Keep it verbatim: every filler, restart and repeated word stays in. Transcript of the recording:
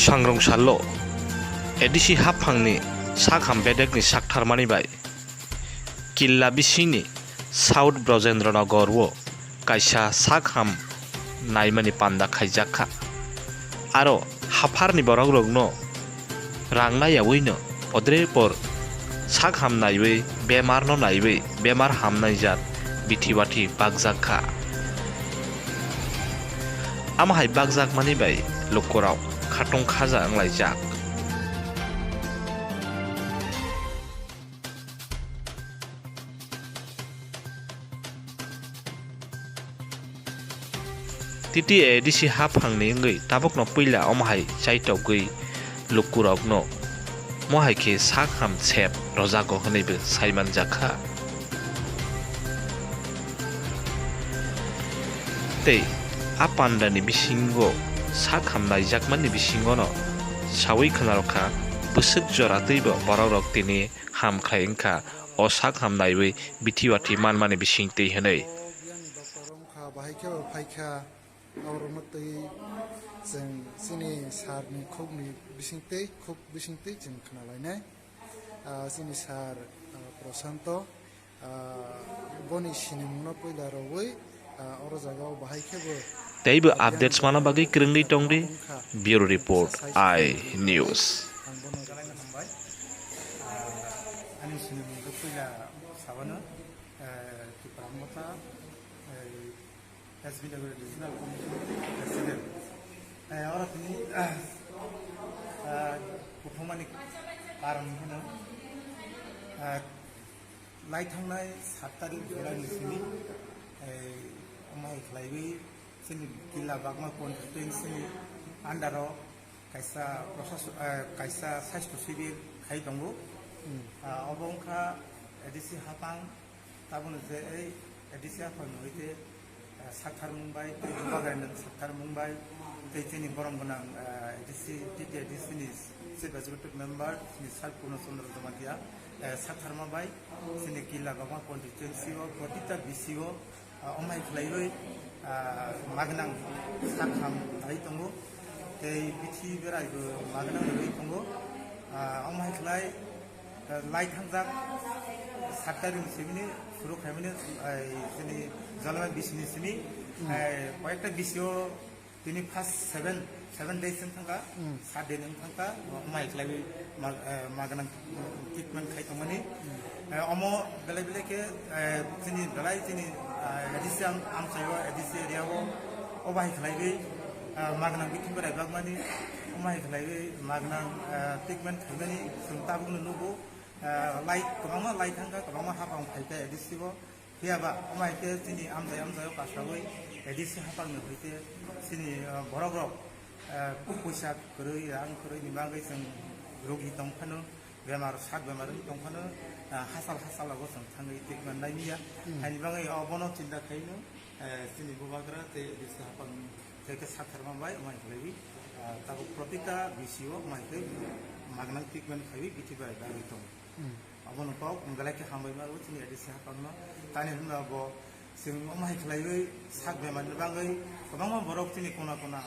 Sangrong salo A D C haphangni sakham bedekni saktharmani bai Killa bisingni South Brojendra Nagar o kaisa sakham naimani panda khaijak kha. Aro hapharni borokrokno rang naiyaui no podre por sakham naiwi bemar no naiwi bemar hamnai jat bithi bathi bakjak kha. Amo hai bakjakmani bai lukurok khatong khaja wnglaijak. T T A D C haphangni wngwi tabukno puila omo hai chaitokgwi lukurokno mohai khe sak ham sep rojago hwnwibo saimanjakha. Tei a pandani bisingo sak ham naijakmani bisingono saui khwnarokha bwswk jora twibo borokrok tini ham khlai wngkha o sak ham naiwi bithi bathi manmani bisingtwi hwnwi. Biyangni doctor wngkha, bahai khe bo phaikha, aborokno twi chwng chini sir ni khukni bisingtwi, khuk bisingtwi chwng khwnalainai. Ah, chini sir, ah, Prashanto, ah, boni sinimungno puila rwui, ah, oro jagao bahai khe bo Teibo updates mana bagwi kwrwngwi tongdi. Bureau Report, I News. Ang bono jalai na hambai. Ah, ani sinimung khe puila sabano, eh, Tipra Motha, eh, S B W Regional Committee President. Eh, oro tini, ah, ah, kuthumani karon hino, ah, lai thangnai sat tarik July ni simi, eh, omo hai khlaiwi chini Killa Bagma constituency ni under o kaisa prosason, eh, kaisa sastho sibir khai tongo. Hmm. Ah, obo wngkha A D C haphang, tabukno je ei A D C haphang ni hoite, eh, saktharmung bai, tei Bubagra ni saktharmung bai, tei chini borom gwnang, eh, A D C, T T A D C ni Chief Executive Member, chini Sir Purno Chandra Jamatia, eh, saktharma bai, chini Killa Bagma constituency o, protita B C o, ah, omo hai khlaiwi, ah, magnang sak ham nai tongo, tei bithi berai bo magnang nai tongo. Ah, omo hai khlai, ah, lai thangjak sat tarik ni simi ni suru khaimani, ai, chini Jalaimai B C ni simi, Hmm. ai, koyekta B C o Tini first seven, seven days wng thangkha, Hmm. Saturday wng thangkha, omo hai khlaiwi ma-, eh, magnang treatment khai tongmani. Hmm. Eh, omo belai belai khe, eh, chini belai chini, eh, A D C am-, amchaio, A D C area o, obo hai khlaiwi, eh, magnang bithi berai bakmani, omo hai khlaiwi magnang, eh, treatment khaimani chwng tabukno nugo. Eh, lai kwbangma lai thangkha, kwbangma haphang phaikha A D C o. Phiya ba, omo hai khe chini amchai amchai o kasawi A D C haphang ni hoite chini, ah, borok rok, ah, puisa kwrwi, rang kwrwi ni bagwi chwng rogi tong phano, bemar, sak bemar wng tong phano, ah, hachal hachal o chwng thangwi treatment nai manya. Hmm. Haini bagwi obono chinta khaino, ah, chini Bubagra tei A D C haphang ni tei khe saktharma bai omo hai khlaiwi, ah, tabuk protita B C o omo hai khe magnang treatment khaiwi bithi bai bagwi tongo. Hmm. Abono kok, wng belai khe hambai ma rw chini A D C haphangno. Tani hwnba bo chwng omo hai khlaiwi sak bemar ni bagwi kwbangma borok chini kona kona